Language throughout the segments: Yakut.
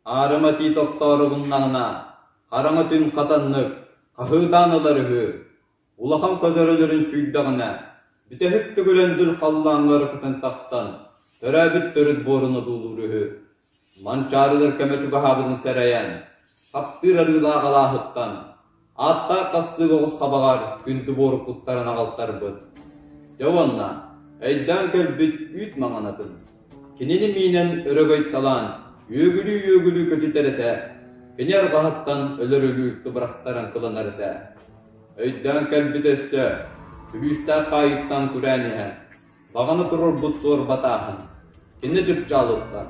Аарыма тиит охтоору гыннаҕына, хараҥа түн хатаннык хаһыытаан ылар үһү. Улахан көтөрөлөрүн түүйдэҕинэ, бүтэһик төгүл өндүл халлааҥҥа ырыкытан тахсан, төрөөбүт төрүт буорун одуулуур үһү. Манчаарылар кэмэ чугаһаабытын сэрэйэн, хаптыыр арыылаах алааһыттан, ааттаах хастыы оҕус хабаҕар күндү буору куттаран аҕалтарбыт. Дьэ уонна өйдөөн кэлбит үүт маҥанатын, кинини миинэн өрөгөй талаан, үөгүлүү-үөгүлүү көтүтэр этэ, кини арҕаһыттан өлөр өлүү тубырахтаран кыланар этэ. Өйдөөн кэлбит өссө, күлүүстээх хаайыттан күрээн иһэн, баҕана туруорбут суорба тааһын, кини чыпчаалыттан,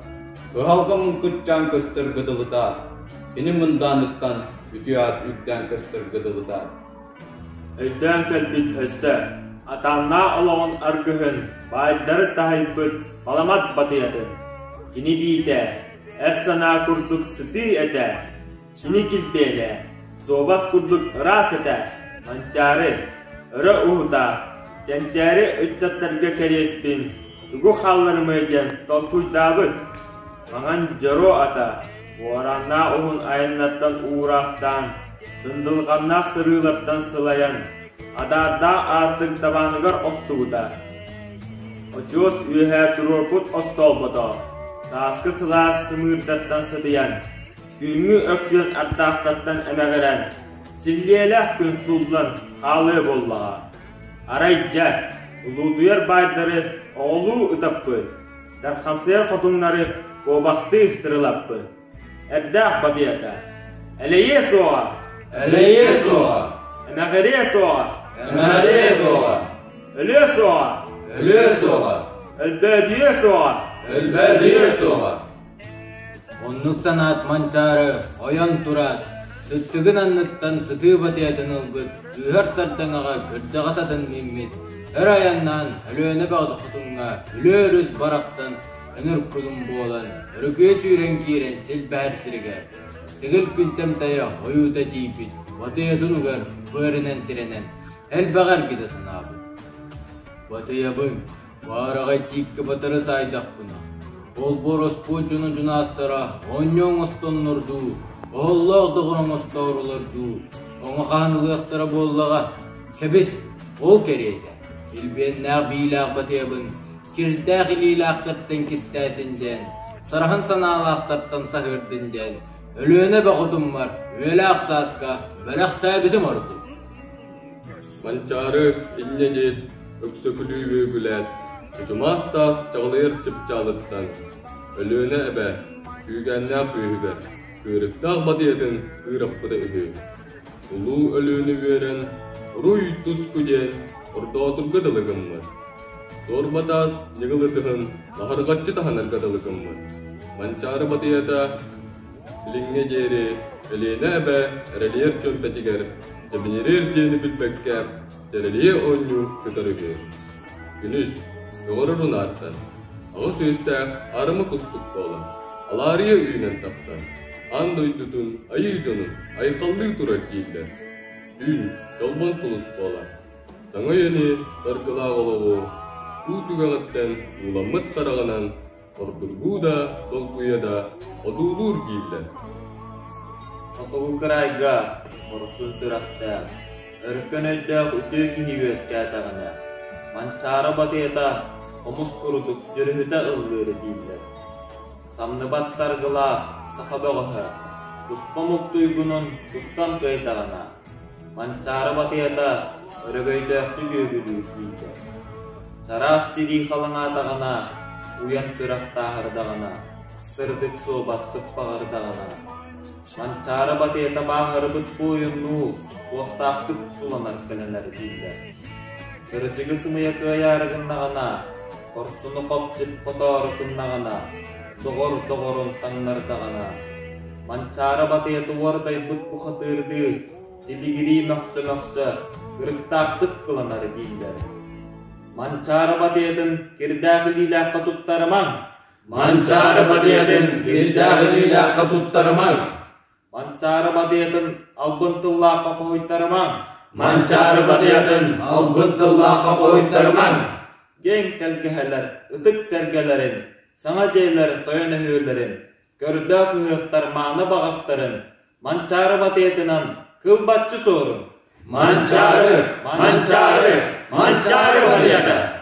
кыһалҕа муҥкуччаан көстөр гыдылыта, кини мындааныттан үтүө аат үрдээн көстөр гыдылыта. Өйдөөн кэлбит өссө, атааннаах олоҕун аргыһын, баайдары таһыйбыт баламат батыйатын, кини биитэ, эр санаа курдук сытыы этэ, Кини килбиэнэ, суобас курдук ыраас этэ, Манчаары, өрө уһута, кэнчээри ыччаттарга кэриэспин, тугу хаалларымый диэн толкуйдаабыт. Маҥан дьоруо ата, уорааннаах уһун айаннартан уураастаан, сындылҕаннаах сырыылартан сылайан, адаардаах аартык дабааныгар охтубута. Очуос үөһэ туруорбут остоолбото, сааскы сылаас сымыырдартан сытыйан, Түүҥҥү өксүөн ардахтартан эмэҕирэн, силлиэлээх күн сууллан хаалыа буоллаҕа. Арай дьэ, улуутуйар баайдары оҕолуу ытаппыт, дархамсыйар хотуҥнары куобахтыы сырылаппыт. Эрдээх батыйата. Элэйиэ суоҕа! Элэйиэ суоҕа! Эмэҕириэ суоҕа! Эмэҕириэ суоҕа! Өлүө суоҕа! Өлүө суоҕа! Өлбөөдүйүө суоҕа! Өлбөөдүйүө суоҕа! Оннук санаат Манчаары ойон тураат, сыттыгын анныттан сытыы батыйатын ылбыт, кыыһар сардаҥаҕа кырдьаҕас атын мииммит, өр айаннаан Өлүөнэ бөҕө хотуҥҥа Өлүө өрүс барахсан өнөр кулун буолан, өрүкүйэ сүүрэн киирэн силбэһэр сиригэр, тигил күн тэмтэйэ ойуута тиийбит, батыйатын угар быарынан тирэнэн, элбэҕи эргитэ санаабыт. Батыйабын Баараҕай тииккэ батары саайдахпына, олбуор оспуот дьоно дьунаастара оонньуу оҥостоннор дуу, оһоллоох доҕор оҥостоорулар дуу, оҥо хаһан ылыахтара буоллаҕа. Кэбис, ол кэриэтэ, килбиэннээх биилээх батыйабын кирдээх илиилээхтэртэн кистээтин диэн, сараһын санаалаахтартан саһыардын диэн, Өлүөнэ бөҕөтуммар үйэлээх сааска бэлэхтээбитим ордук. Манчаары инньэ диэт, өксөкүлүү үөгүлээт, чочумаас таас чаҕылыйар чыпчаалыттан Өлүөнэ эбэ күүгээннээх үөһүгэр кыырыктаах батыйатын кыыраппыта үһү. Улуу Өлүөнэ үөрэн, «Уруй-туску» диэн ордоотурга дылы гыммыт. Суорба таас ньыгыл ытыһын лаһырҕаччы таһынарга дылы гыммыт. Манчаары батыйата Билиҥҥэ диэри Элиэнэ эбэ эрэлийэр чүөмпэтигэр дьэбинирир диэни билбэккэ тэрэлийэ оонньуу сытар үһү. Күнүс көҕөрөр унаартан аҕыс үөстээх аарыма кустук буолан, алаарыйа үүнэн тахсан, аан дойдутун айыы дьонун айхаллыы турар дииллэр. Түүн чолбон сулус буолан, саҥа үйэни саргылаах олоҕу уу түгэҕиттэн ууламмыт хараҕынан ордургуу да, долгуйа да одуулуур дииллэр. Хотугу кыраайга хорсун сүрэхтээх, өркөн өйдөөх үтүө киһи үөскээтэҕинэ, Манчаары батыйата хомус курдук дьүрүһүтэ ыллыыр дииллэр. Самныбат саргылаах саха бөҕөһө туспа омук туйгунун тустан кыайдаҕына, Манчаары батыйата өрөгөйдөөхтүк үөгүлүүр дииллэр. Чараас тирии халыҥаатаҕына, уйан сүрэх тааһырдаҕына, сырдык суобас сыппаҕырдаҕына, Манчаары батыйата бааһырбыт буойуннуу суостаахтык суланар кэлэнэр дииллэр. Кырдьыгы сымыйа кыайаары гыннаҕына, хорсуну хоп-сип хотоору гыннаҕына, доҕор доҕорун таҥнардаҕына, Манчаары батыйата уордайбыт бухатыырдыы тилигирии мөхсө-мөхсө кырыктаахтык кыланар дииллэр. Манчаары батыйатын кирдээх илиилээххэ туттарымаҥ! Манчаары батыйатын кирдээх илиилээххэ туттарымаҥ! Манчаары батыйатын албын тыллаахха хоһуйтарымаҥ! Манчаары батыйатын албын тыллаахха хоһуйтарымаҥ! Киэҥ тэлгэһэлэр ытык сэргэлэрин, саҥа дьиэлэр тойон өһүөлэрин. Көрдөөх ыһыахтар мааны баҕахтарын Манчаары батыйатынан кылбаччы суорун! Манчаары! Манчаары! Манчаары батыйата!